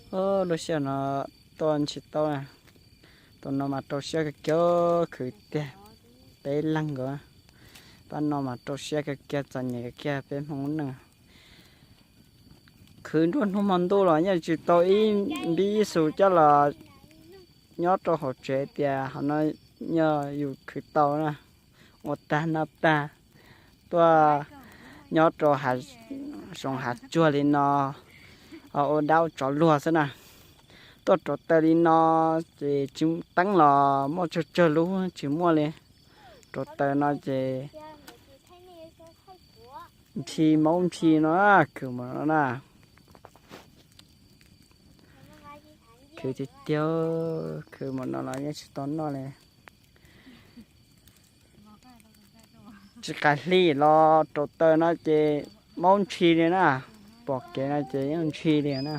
Lub sij hawm no tuaj ntsis tau, tus no mas rau siab kawg kiag, khwv tiag, peb leeg nkaus. Pab no mas rau siab kawg kiag, txom nyem kawg kiag peb Hmoob neej. Khwv nruab hnub hmo ntuj los yeej tsis tau ib npib ib xus coj los nyob rau hauv tsev tias hov no yog yus khwv tau na, ua tag noj tag, tuaj nyob rau hav zoov hav tsuag li no, ua dab ua tsov luag xwb na. Tuaj rauv taws li no ces tsis teeb los muaj tsawg tsawg lub tsis muaj li. Rauv taws no ces ntshi maub ntshi no, khwv mus no na. Khwv tiag tiag, khwv mus no los yeej tsis tau noj li. Tsis qas hli los rauv taws no ces maub ntshi li na. Pom kev no ces yeej ntshi li na.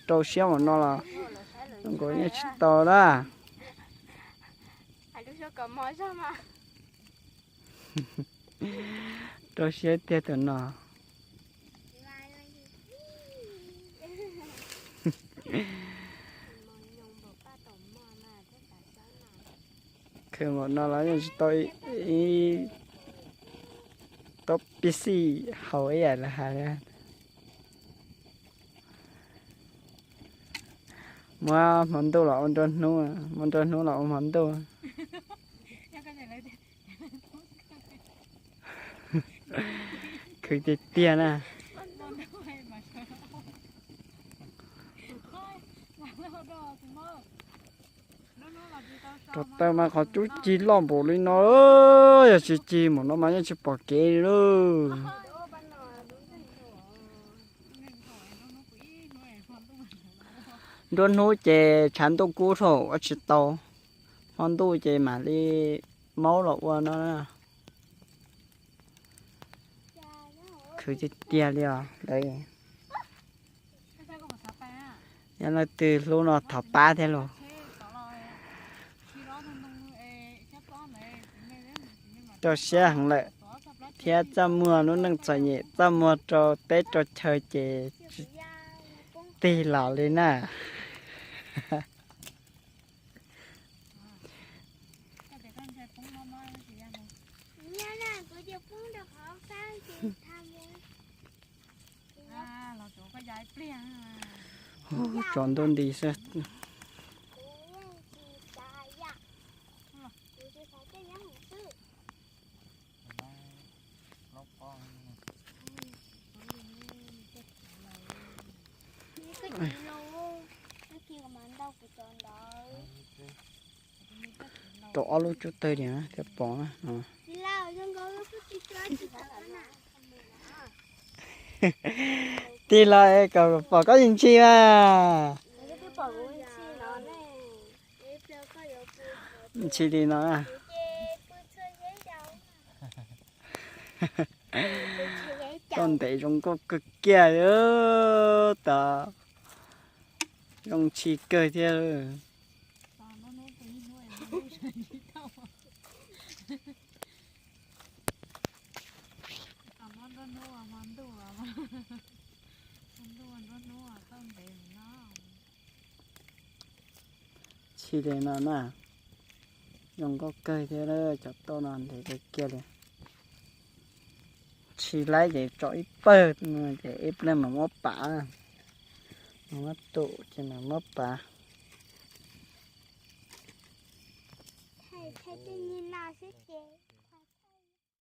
Rau siab mus no los zoo nkaus yeej tsis tau lawm. Rau siab tiag tus no. Khwv mus no los yeej tsis tau ib, tau pib xij haus ib yam li hais. Muab hmo ntuj los ua nruab hnub, muab nruab hnub los ua hmo ntuj. Khwv tiag tiag na. Rauv taws mas qhov cub cig loj npaum li no, yog tsis cig npaum no mas yeej tsis pom kev li lauj. Nruab hnub ces tshav ntuj kub dhau ua tsis tau, hmo ntuj ces mam li maub los ua no. Khwv tiag tiag li os. Yog leej twg hlub no thov pab thiab los. Rau siab heev lawm, thiab txaj muag lub neej txom nyem, txaj muag rau teb rau chaw ces tsis tig los li na. Tsaus ntuj nti xwb. Rau ob lub cub tawg diam thiaj pom. Tig los es kom pom koj ntshis mas. Ntshis li no. Tau ntev zoo nkauj kawg kiag li, tas zoo ntshis kawg thiab. Ntshis li no na, zoo nkauj kawg thiab, cov tauj no ntev kawg kiag li. Ntshis laib ces tso ib pawg, ces ib pliag mam muab pav, mam muab tum ces mam muab pav. Thaij tej niag no xwb ces.